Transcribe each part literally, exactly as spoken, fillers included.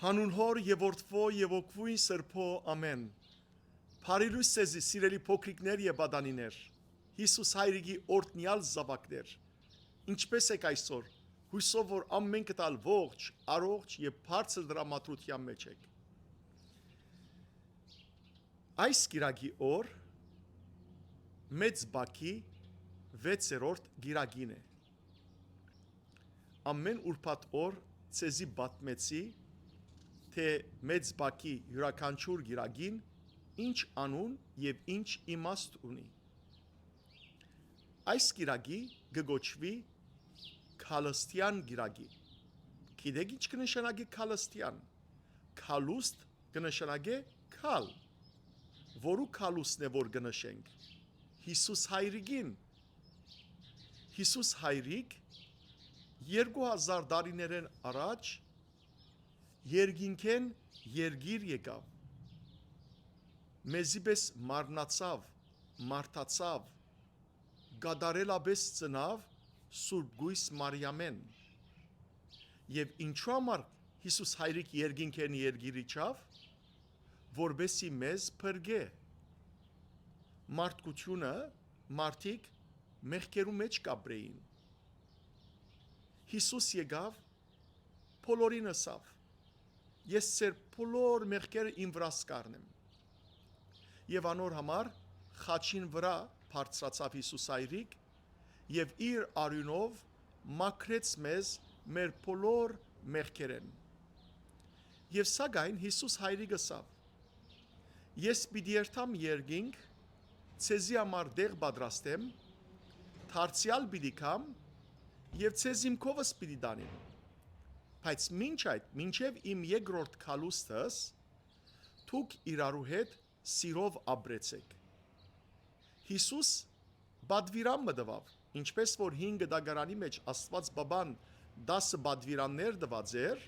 Անուն Հօր եւ Որդւոյ եւ Հոգւոյն Սրբոյ, ամէն։ Բարի լոյս ձեզի, սիրելի փոքրիկներ եւ պատանիներ, Յիսուս Հայրիկի օրհնեալ զաւակներ։ Ինչպէս եք այսօր։ Յուսով որ ամէնքդ ալ ողջ, առողջ եւ բարձր դրամատրութեան մէջ եք։ Այս կիրակի օր Մեծ Բակի վեցերորդ կիրակին է։ Ամէն ուրբաթ օր ձեզի պատմեցի, թէ Մեծ Բակի իւրաքանչիւր կիրակին ինչ անուն եւ ինչ իմաստ ունի։ Այս կիրակի կը կոչուի Քալստեան կիրակի։ Գիտեք ինչ կը նշանակէ Քալստեան։ Քալուստ կը նշանակէ քալ, որու քալուսն է որ կը նշենք։ Յիսուս Հայրիկին։ Յիսուս Հայրիկ երկու հազար տարիներէն առաջ երկինքէն երկիր եկաւ, մեզի պէս մարմնացաւ, մարդացաւ, կատարելապէս ծնաւ Սուրբ Կոյս Մարիամէն։ Եւ ինչու համար Յիսուս Հայրիկ երկինքէն երկիր իջաւ, որպէսի մեզ փրկէ։ Մարդկությունը, մարդիկ մեղքերու մէջ կ'ապրէին։ Յիսուս եկաւ, բոլորին ըսաւ. «Ես ձեր բոլոր մեղքերը իմ վրաս կ'առնեմ»։ Եւ անոր համար խաչին վրայ բարձրացաւ Յիսուս Հայրիկ եւ իր արիւնով մաքրեց մեզ մեր բոլոր մեղքերէն։ Եւ սակայն Յիսուս Հայրիկ ըսաւ. «Ես պիտի երթամ երկինք, ձեզի համար տեղ պատրաստեմ, դարձեալ պիտի գամ եւ ձեզ իմ քովս պիտի տանիմ։ Բայց մինչ այդ, մինչեւ իմ երկրորդ քալուստս, դուք իրարու հետ սիրով ապրեցէք»։ Յիսուս պատուիրան մը տուաւ, ինչպէս որ հին կտակարանի մէջ Աստուած Պապան տասը պատուիրաններ տուած էր,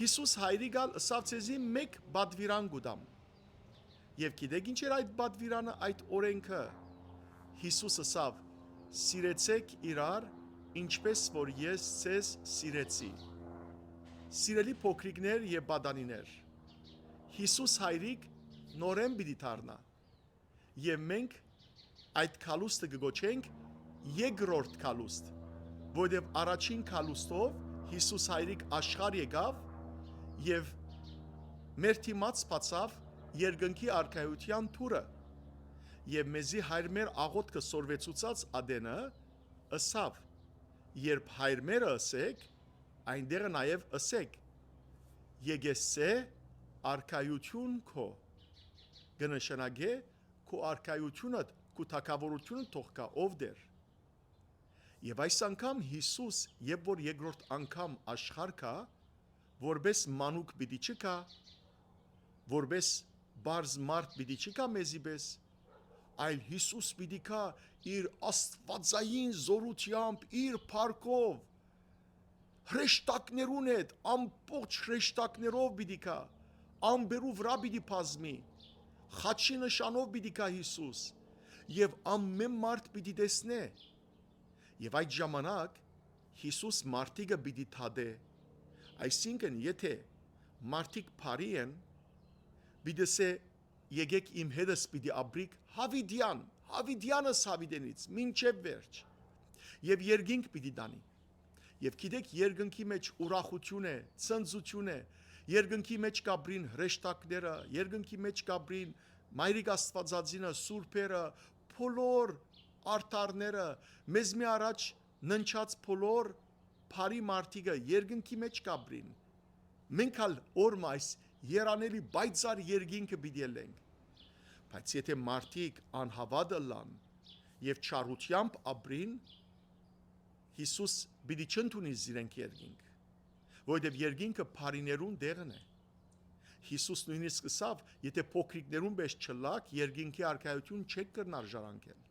Յիսուս Հայրիկ ալ ըսաւ. «Ձեզի մէկ պատուիրան կու տամ»։ Եւ գիտեք ինչ էր այդ պատուիրանը, այդ օրէնքը։ Յիսուս ըսաւ. «Սիրեցէք իրար, ինչպէս որ ես ձեզ սիրեցի»։ Սիրելի փոքրիկներ եւ պատանիներ, Յիսուս Հայրիկ նորէն պիտի դառնայ։ Եւ մենք այդ քալուստը կը կոչենք երկրորդ քալուստ, որովհետեւ առաջին քալուստով Յիսուս Հայրիկ աշխարհ եկաւ եւ մեր դիմաց բացաւ երկնքի արքայութեան դուռը։ Եւ մեզի Հայր մեր աղօթքը սորվեցուցած ատենը ըսաւ. «Երբ Հայր մերը ըսեք, այնտեղը նաեւ ըսեք. Եկեսցէ արքայութիւն քո», կը նշանակէ քու արքայութիւնդ, քու թագաւորութիւնդ թող գայ, ով Տէր։ Եւ այս անգամ Յիսուս, երբ որ երկրորդ անգամ աշխարհ գայ, որպէս մանուկ պիտի չգայ, որպէս պարզ մարդ պիտի չգայ մեզի պէս, այլ Յիսուս պիտի գայ իր աստուածային զօրութեամբ, իր փառքով, հրեշտակներուն հետ, ամբողջ հրեշտակներով պիտի գայ, ամպերու վրայ պիտի բազմի, խաչի նշանով պիտի գայ Յիսուս, եւ ամէն մարդ պիտի տեսնէ։ Եւ այդ ժամանակ Յիսուս մարդիկը պիտի դատէ։ Այսինքն, եթէ մարդիկ բարի են, պիտի ըսէ. «Եկեք իմ հետս պիտի ապրիք յաւիտեան, յաւիտեանս յաւիտենից, մինչեւ վերջ»։ Եւ երկինք պիտի տանի։ Եւ գիտեք, երկնքի մէջ ուրախութիւն է, ցնծութիւն է, երկնքի մէջ կ'ապրին հրեշտակները, երկնքի մէջ կ'ապրին Մայրիկ Աստուածածինը, սուրբերը, բոլոր արդարները, մեզ մի առաջ ննջած բոլոր բարի մարդիկը երկնքի մէջ կ'ապրին։ Մենք ալ օրմը այս երանելի պայծառ երկինքը պիտի ելենք։ Բայց եթէ մարդիկ անհաւատ ըլլան եւ չարութեամբ ապրին, Յիսուս պիտի չընդունի զիրենք երկինք, որովհետեւ երկինքը բարիներուն տեղն է։ Յիսուս նոյնիսկ ըսաւ. «Եթէ փոքրիկներուն պէս չըլլաք, երկինքի արքայութիւն չէք կրնար ժառանգել»։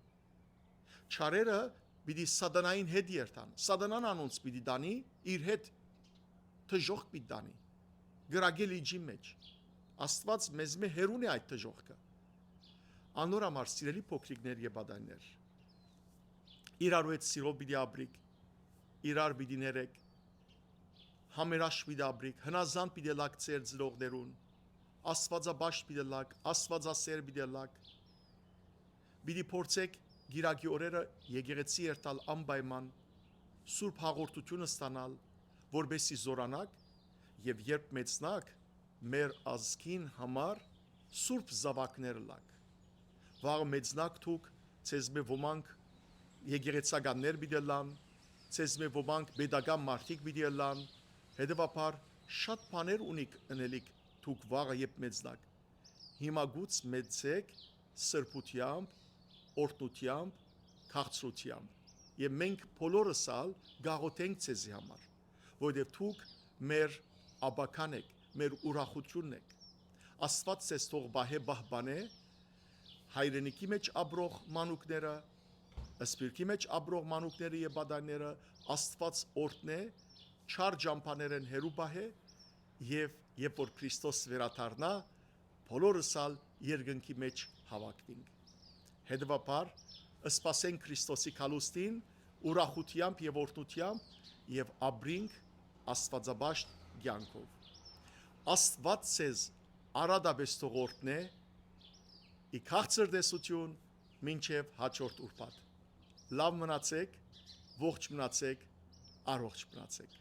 Չարերը պիտի սատանային հետ երթան, սատանան անոնց պիտի տանի իր հետ, դժոխք պիտի տանի, կրակե լիճի մէջ։ Աստուած մեզմէ հեռուն է այդ դժոխքը։ Անոր համար, սիրելի փոքրիկներ եւ պատանիներ, իրարու հետ սիրով պիտի ապրիք, իրար պիտի ներեք, Համերաշխ պիտի ապրիք, հնազանդ պիտի ըլլաք ձեր ծնողներուն, աստուածապաշտ պիտի ըլլաք, աստուածասէր պիտի ըլլաք։ Պիտի փորձեք կիրակի օրերը եկեղեցի երթալ անպայման, սուրբ հաղորդութիւնը ստանալ, որպեսզի զօրանաք, եւ երբ մեծնաք, մեր ազգին համար սուրբ զաւակներ ըլլաք։ Վաղը մեծնաք դուք, ձեզմէ ոմանք եկեղեցականներ պիտի ըլլան, ձեզմէ ոմանք պետական մարդիկ պիտի ըլլան, հետեւաբար շատ բաներ ունիք ընելիք դուք վաղը երբ մեծնաք։ Հիմա գուց մեծցէք սրբութեամբ, օրհնութեամբ, քաղցրութեամբ։ Եւ մենք բոլորս ալ գաղութենք ձեզի համար, որովհետեւ դուք մեր ապագան էք, մեր ուրախութիւնն էք։ Աստուած ձեզ թող պահէ պահպանէ, հայրենիքի մէջ ապրող մանուկները, սփիւռքի մէջ ապրող մանուկները եւ պատանիները, Աստուած օրհնէ, չար ճամբաներէն հեռու պահէ, եւ երբ որ Քրիստոս վերադառնայ, բոլորս ալ երկնքի մէջ հաւաքուինք։ Հետեւաբար, սպասենք Քրիստոսի գալուստին ուրախութեամբ եւ օրհնութեամբ եւ ապրինք աստուածապաշտ կեանքով։ Աստուած ձեզ արատապէս թող օրհնէ, ի քաղցր տեսութիւն մինչեւ հաջորդ ուրբաթ։ Լաւ մնացէք, ողջ մնացէք, առողջ մնացէք։